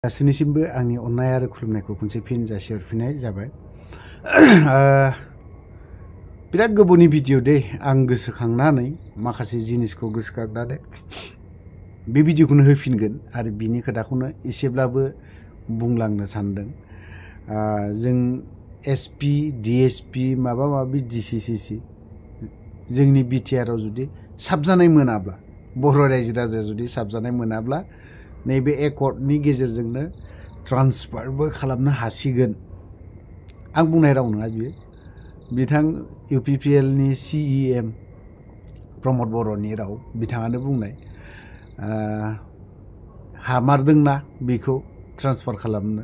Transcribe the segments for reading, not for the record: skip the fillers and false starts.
गासैनिसिमबो आंनि अननाय आरो खुलुमनायखौ खनसे फिन जासिहरफिननाय जाबाय। बिराद गोबावनि भिडिअ दे आं गोसोखांनानै माखासे जिनिसखौ गोसोखांनानै बे भिडिअखौनो होफिनगोन आरो बिनि खोथाखौनो एसेब्लाबो बुंलांनो सानदों। जों एसपि डिएसपि माबा माबि डिसिसिसि जोंनि बिटिआरआव जुदि साबजानाय मोनाब्ला बर' रायजो राजाया जुदि साबजानाय मोनाब्ला नैबे एकर्डनि गेजेरजोंनो ट्रान्सफारबो खालामनो हासिगोन। आं बुंनाय राव नङा बियो, बिथां इउपिपिएलनि सिइएम प्रमद बर'नि राव, बिथाङानो बुंनाय। हामारदोंना बेखौ ट्रान्सफार खालामनो,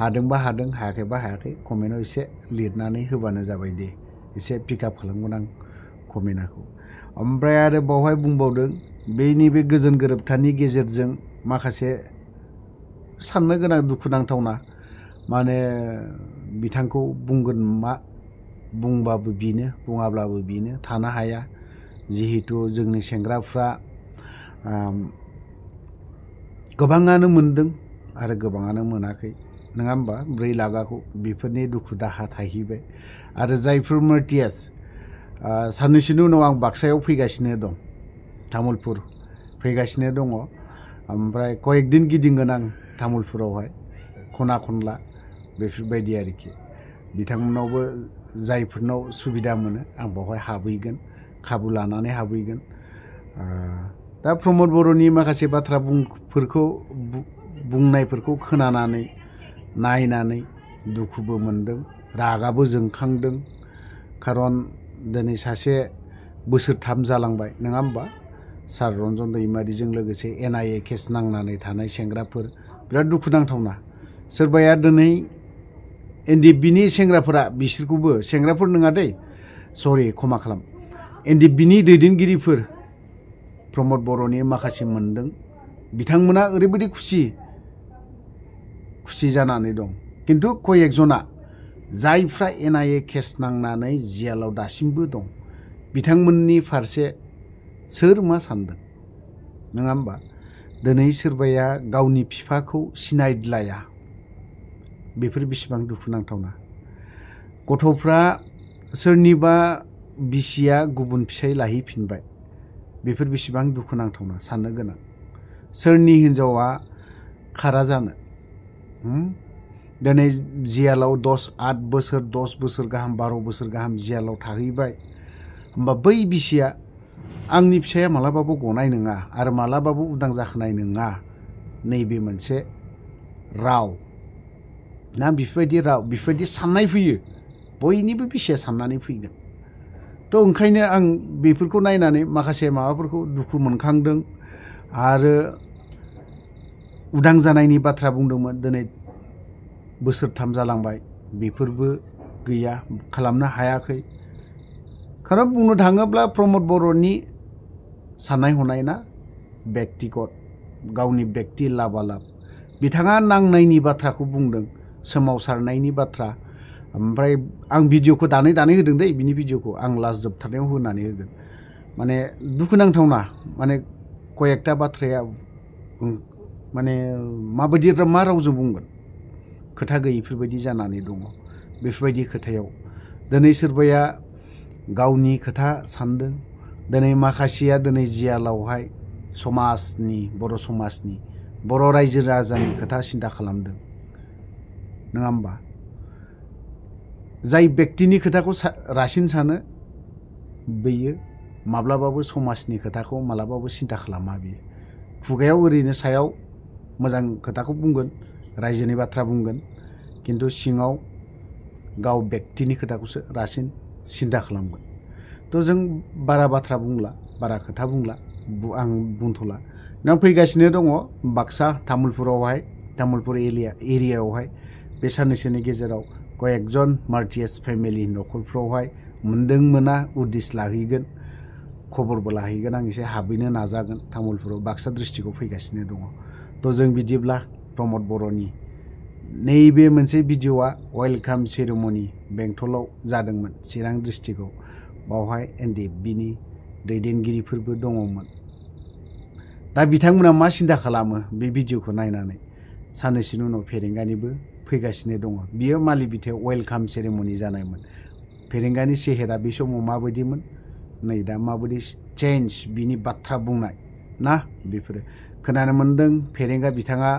हादोंबा हादों हायाखैबा हायाखै, कमेन्टआव एसे लिरनानै होबानो जाबाय दे, एसे पिकआप खालामगोन आं कमेन्टखौ। ओमफ्राय आरो बावहाय बुंबावदों बेनि बे गोजोन गोरोबथानि गेजेरजों माखासे साननो गोनां दुखुनांथावना, माने बिथांखौ बुंगोन मा, बुंबाबो बिनो बुङाब्लाबो बिनो थानो हाया। जिहेतु जोंनि सेंग्राफ्रा गोबाङानो मोनदों आरो गोबाङानो मोनाखै, नङा होमबा? 4 लाखखौ बेफोरनि दुखु दाहा थाहैबाय। आरो जायफोर मार्टियास साननैसोनि उनाव आं बाक्सायाव फैगासिनो दं, तामुलपुर फैगासिनो दङ। ओमफ्राय कয়েক दिन गिदिंगोन आं तामुलपुरावहाय खना खनला बेफोरबायदि आरोखि। बिथांमोनावबो जायफोरनाव सुबिदा मोनो आं बावहाय हाबहैगोन, खाबु लानानै हाबहैगोन। दा प्रमद बर'नि माखासे बाथ्राफोरखौ बुंनायफोरखौ खोनानानै नायनानै दुखुबो मोनदों, रागाबो जोंखांदों। खारन दिनै सासे बोसोरथाम जालांबाय, नङा होमबा? सार रन्जन दैमारिजों लोगोसे एनआइए केस नांनानै थानाय सेंग्राफोर, बिराद दुखुनांथावना। सोरबाया दिनै एनडिएफबिनि सेंग्राफोरा, बिसोरखौबो सेंग्राफोर नङा दै, सरि क्षमा खालाम, एनडिएफबिनि दैदेनगिरिफोर प्रमद बर'नि माखासे मोनदों, बिथांमोना ओरैबायदि खुसि जानानै दं। खिन्थु कয়েক जना जायफ्रा एनआइए केस नांनानै जेलाव दासिमबो दं, बिथांमोननि फारसे सोर मा सानदों, नङा होमबा? दिनै सोरबाया गावनि बिफाखौ सिनायद्लाया, बेफोर बेसेबां दुखुनांथावना। गथ'फ्रा सोरनिबा बिसिया गुबुन फिसाय लाहैफिनबाय, बेफोर बेसेबां दुखुनांथावना, साननो गोनां। सोरनि हिन्जावा खारा जानो, दिनै जेलाव 8 बोसोर 10 बोसोर गाहाम 12 बोसोर गाहाम जेलाव थाहैबाय। होमबा बै बिसिया आंनि फिसाया मालाबाबो गनाय नङा आरो मालाबाबो उदां जाखानाय नङा, नैबे मोनसे राव ना, बेफोरबायदि राव, बेफोरबायदि साननाय फैयो, बयनिबो बिसिया साननानै फैगोन। थ' ओंखायनो आं बेफोरखौ नायनानै माखासे माबाफोरखौ दुखु मोनखांदों। आरो उदां जानायनि बाथ्रा बुंदोंमोन, दिनै बोसोरथाम जालांबाय, बेफोरबो गैया, खालामनो हायाखै। खारन बुंनो थाङोब्ला प्रमद बर'नि साननाय हनाय ना, बेक्तिगत, गावनि बेक्ति लाबालाब, बिथाङा नांनायनि बाथ्राखौ बुंदों, सोमावसारनायनि बाथ्रा। ओमफ्राय आं भिडिअखौ दानै होदों दै, बिनि भिडिअखौ आं लास्ट जोबथारनायाव होनानै होगोन। माने दुखुनांथावना, माने कয়েকটা बाथ्राया माने माबायदि मा रावजों बुंगोन, खोथा गैयिफोरबायदि जानानै दङ। बेफोरबायदि खोथायाव दिनै सोरबाया गावनि खोथा सानदों, दिनै माखासेया दिनै जेलावहाय समाजनि, बर' समाजनि, बर' रायजो राजानि खोथा सिन्था खालामदों, नङा होमबा? जाय बेक्तिनि खोथाखौ रासिन सानो, बेयो माब्लाबाबो समाजनि खोथाखौ मालाबाबो सिन्था खालामा। बियो खुगायाव ओरैनो सायाव मोजां खोथाखौ बुंगोन, रायजोनि बाथ्रा बुंगोन, खिन्थु सिङाव गाव बेक्तिनि खोथाखौसो रासिन सिन्था खालामगोन। थ' जों बारा बाथ्रा बुंला, बारा खोथा बुंला, आं बुंथ'ला। नों फैगासिनो दङ बाक्सा तामुलपुरावहाय, तामुलपुर एरियायावहाय बे साननैसोनि गेजेराव कয়েক जन मार्टियास फेमिलि न'खरफ्रावहाय मोनदों मोना उदिस लाहैगोन, खबरबो लाहैगोन। आं एसे हाबहैनो नाजागोन तामुलपुराव, बाक्सा डिस्ट्रिक्टआव फैगासिनो दङ। थ' जों बिदिब्ला प्रमद बर'नि नैबे मोनसे भिडिअआ वेलकाम सेरेमनि बेंटलाव जादोंमोन, चिरां डिस्ट्रिक्टआव। बावहाय एनडिएफबिनि दैदेनगिरिफोरबो दङमोन। दा बिथांमोना मा सिन्था खालामो बे भिडिअखौ नायनानै, साननैसोनि उनाव फेरेंगानिबो फैगासिनो दङ। बियो मालिबिथायाव वेलकाम सेरेमनि जानायमोन। फेरेंगानि सेहेरा बे समाव माबायदिमोन, नै दा माबायदि चेन्ज बिनि बाथ्रा बुंनाय ना, बेफोरो खोनानो मोन्दों। फेरेंगा बिथाङा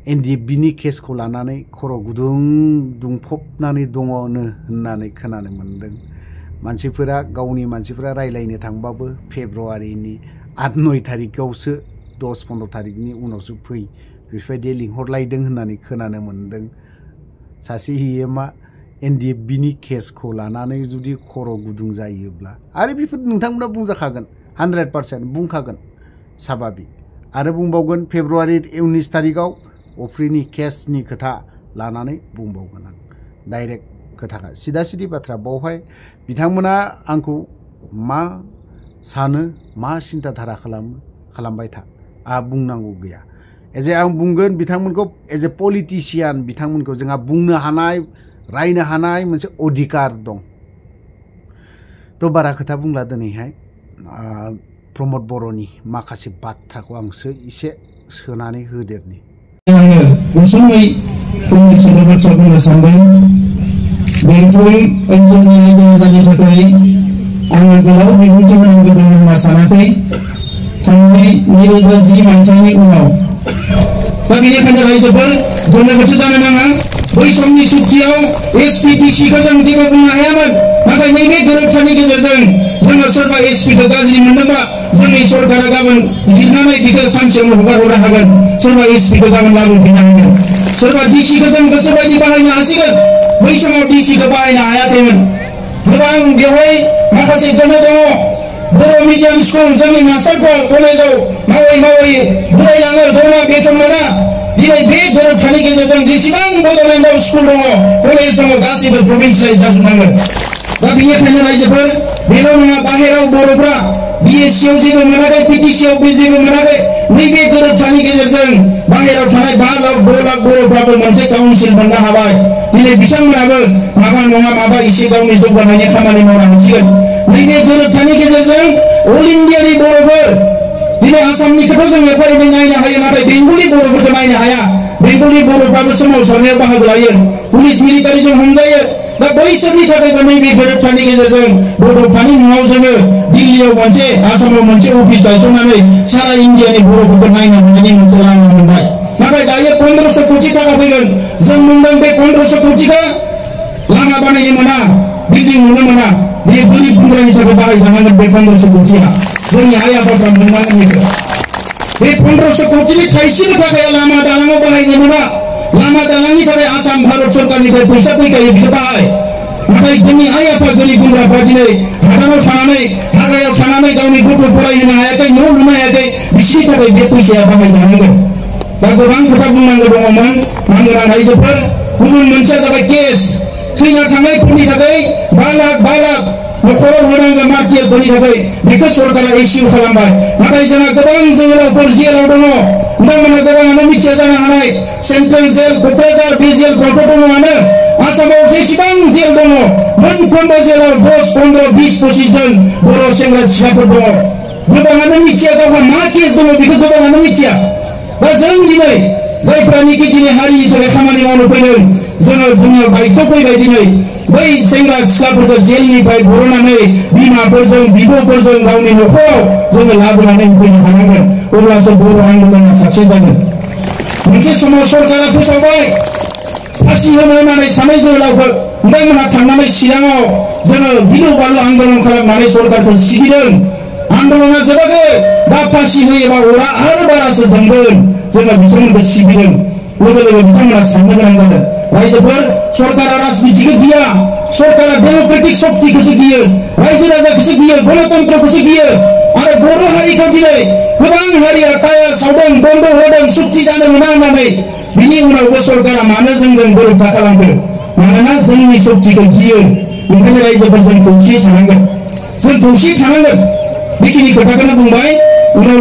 NDFBनि केसखौ लानानै खर' गुदुं दुंफबनानै दङनो होननानै खोनानो मोन्दों। मानसिफोरा गावनि मानसिफोरा रायलायनो थांबाबो फेब्रुवारिनि 8-9 थारिखआवसो 10-15 थारिखनि उनावसो फै बेफोरबायदि लिंहरलायदों होननानै खोनानो मोन्दों। सासे EMआ NDFBनि केसखौ लानानै जुदि खर' गुदुं जायोब्ला, आरो बेफोर नोंथांमोना बुंजाखागोन, 100% बुंखागोन साभाबिक। आरो बुंबावगोन फेब्रुवारि 19 थारिखआव अफ्रिनि केसनि खोथा लानानै बुंबावगोन आं। डाइरेक्ट खोथाखा, सिदा सिदि बाथ्रा। बावहाय बिथांमोना आंखौ मा सानो, मा सिन्था धारा खालामबाय था, आंहा बुंनांगौ गैया। आं बुंगोन बिथांमोनखौ एज ए पलिटिशियान, बिथांमोनखौ जोंहा बुंनो हानाय, रायनो हानाय मोनसे अधिकार दं। थ' बारा खोथा बुंला दिनैहाय प्रमद बर'नि माखासे बाथ्राखौ आंसो एसे सोनानै होदेरनि। आङो गुसुङै फंनैसो बाथ्रा बुंनो सानदों। बेंटल ओनसोलनि रायजो राजानि थाखाय आङो गोलाव बिबुंथि होनांगौ दं होनना सानाखै। थांनाय 2010 मायथाइनि उनाव दा बेनिखायनो रायजोफोर गोनो गोथो जानो नाङा। बै समनि सुक्तियाव SPDCखौ जों जेबो बुंनो हायामोन, नाथाय नैबे गोरोबथानि गेजेरजों जोङो सोरबा SPखौ गाज्रि मोनदोंबा जोंनि सरकारा गाबोन लिरनानै बेखौ सानसेयावनो हगारहरनो हागोन। सोरबा SPखौ गाबोन लाबोफिननो हागोन। सोरबा DCखौ जों गोसोबायदि बाहायनो हासिगोन। बै समाव DCखौ बाहायनो हायाखैमोन। गोबां बेवहाय माखासे गोहो दङ। बर' मिडियाम स्कुल जोंनि मास्टारफोर कलेजाव मावै मावै फरायलाङो, दरमा बेथन मोना। दिनै बे गोरोबथानि गेजेरजों जेसेबां बड'लेण्डआव स्कुल दङ, कलेज दङ, गासैबो प्रभिन्सियेलाइज जाजोबनांगोन। दा बेनिखायनो रायजोफोर बेल' नङा, बाहेराव बर'फ्रा BSCआव जेबो मोनाखै, PTCआव जेबो मोनाखै। नैबे गोरोबथानि गेजेरजों बाहेराव थानाय 5 लाख 2 लाख बर'फ्राबो मोनसे काउन्सिल मोननो हाबाय। दिनै बिथांमोनाबो माबा नङा माबा एसे गावनि जौगानायनि खामानि मावनो हासिगोन। नैबे गोरोबथानि गेजेरजों अल इन्डियानि बर'फोर, दिनै आसामनिखौथ' जों एफा एनै नायनो हायो, नाथाय बेंगलि बर'फोरखौ नायनो हाया। बेंगलि बर'फ्राबो सोमावसारनायाव बाहागो लायो, पुलिस मिलिटारिजों हमजायो। दा बैसोरनि थाखायबो नैबे गोरोबथानि गेजेरजों बड'फानि मुङाव जोङो दिल्लीयाव मोनसे, आसामाव मोनसे अफिस गायसननानै सारा इन्डियानि बर'फोरखौ नायनो हानायनि मोनसे लामा मोनबाय। नाथाय दायो 1500 कोटि थाखा फैगोन। जों बुंदों बे 1500 कोटिखौ लामा बानायनो मोना, बिल्डिं लुनो मोना। बे गोरिब गुन्द्रानि थाखाय बाहायजानांगोन। बे 1500 कोटिया जोंनि आइ आफाफ्रा मोननांगोन। बे 1500 कोटिनि थाइसेबो थाखाया लामा दालाङाव बाहायनो मोना। लामा दालांनि थाखाय आसाम भारत सरकारनिफ्राय फैसा फैखायो, बेखौ बाहाय। नाथाय जोंनि आइ आफा गोरिब गुन्द्राफ्रा दिनै हादानाव थानानै, हाग्रायाव थानानै गावनि गथ' फरायहोनो हायाखै, न' लुनो हायाखै। बिसोरनि थाखाय बे फैसाया बाहायजानांगोन। दा गोबां खोथा बुंनांगौ दङमोन। मानगोनां रायजोफोर, गुबुन मोनसेया जाबाय केस। थैना थांनायफोरनि थाखाय 5 लाख न'खराव होनांगौ मार्टियारफोरनि थाखाय, बेखौ सरकारा इस्यु खालामबाय। नाथाय जोंहा गोबां जोहोलावफोर जेलाव दङ। नोंथांमोना गोबाङानो मिथिया जानो हानाय, सेन्ट्रेल जेल क'क्राझार, बे जेलफ्रावथ' दङआनो। आसामाव जेसेबां जेल दङ, मोनफ्रोमबो जेलाव 10, 15, 20, 25 जन बर' सेंग्रा सिख्लाफोर दङ। गोबाङानो मिथिया गावहा मा केस दङ, बेखौ गोबाङानो मिथिया। दा जों दिनै जायफ्रानिकि दिनै हारिनि थाखाय खामानि मावनो फैदों, जोङो जोंनियाव दायित्व फैबाय। दिनै बै सेंग्रा सिख्लाफोरखौ जेलनिफ्राय बर'नानै बिमाफोरजों, बिब'फोरजों गावनि न'खराव जोङो लाबोनानै होफैनो हानांगोन। अब्लासो बर' आन्दलना साक्सेस जागोन। मोनसे समाव सरकारा फोसावबाय फासि होनो होननानै सानै जोहोलावफोर बिथांमोनहा थांनानै चिराङाव जोङो गिलु बालु आन्दलन खालामनानै सरकारखौ सिगिदों। आन्दलना जोबाखै। दा फासि होयोबा अरा आरो बारासो जोंगोन। जोङो बिथांमोनखौ सिगिदों। लोगो लोगो बिथांमोना साननो गोनां जादों। रायजोफोर, सरकारा राजनितिखौ गिया, सरकारा डेम'क्रेटिक शक्तिखौसो गियो, रायजो राजाखौसो गियो, गणतन्त्रखौसो गियो। आरो बर' हारिखौ दिनै गोबां हारिया टायार सावदों, बन्द होदों, सुक्ति जानो मोना होननानै। बिनि उनावबो सरकारा मानो जोंजों गोरोबथा खालामदों? मानोना जोंनि शक्तिखौ गियो। ओंखायनो रायजोफोर जों खौसेयै थानांगोन। जों खौसेयै थानांगोन। बेखिनि खोथाखौनो बुंबाय। उनाव